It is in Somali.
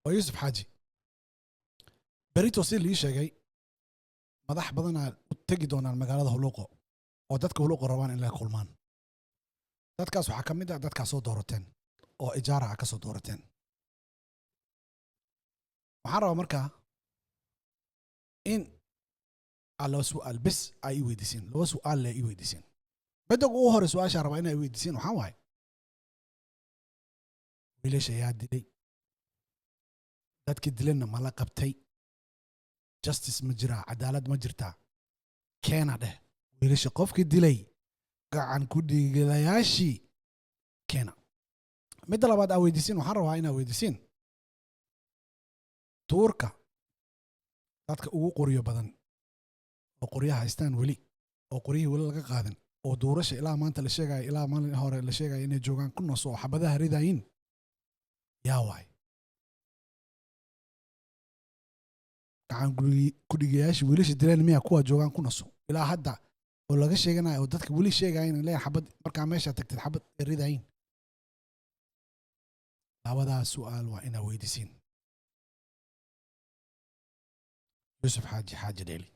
Waa Yuusuf Xaaji. Berito si lii sheegay, madax badanaa u tegi doonaan magaalada Huluuqo oo dadka Huluuqo rabaan in la kulmaan. Dadkaas waxaa ka mid ah dadkaa soo doorateen oo ijaara ah ka soo doorateen. Waxaan rabaa markaa in aad laba su'aal bes ay i weydiisiin, laba su'aal le i weydiisiin. Midda ugu hore su-aashaa rabaa inay i weydiisiin waxaan waaye: wiilasha yaa dilay? Dadkii dilanna ma la qabtay? Justice ma jiraa? Cadaalad ma jirtaa? Keena dheh wiilasha qofkii dilay, gacan ku dhiigilayaashii keena. Midda labaad aa weydiisiin, waxaan rabaa inaa weydiisiin: duurka dadka ugu qoryo badan oo qoryaha haystaan weli, oo qoryihii weli laga qaadan, oo duurasha ilaa maanta la sheegayo, ilaa maalin hore la sheegayo inay joogaan ku naso oo xabadaha ridayin, yaa waay? Gacan kudhigayaashii wiilasha dileen miya kuwa joogaan ku naso ilaa hadda oo laga sheeganayo, oo dadka weli sheegayan in leeyahay xabad markaa meesha tagtid xabad ay ridayin? Labadaas su'aal waa inaa weydiisiin Yuusuf Xaaji, Xaaji Dheeli.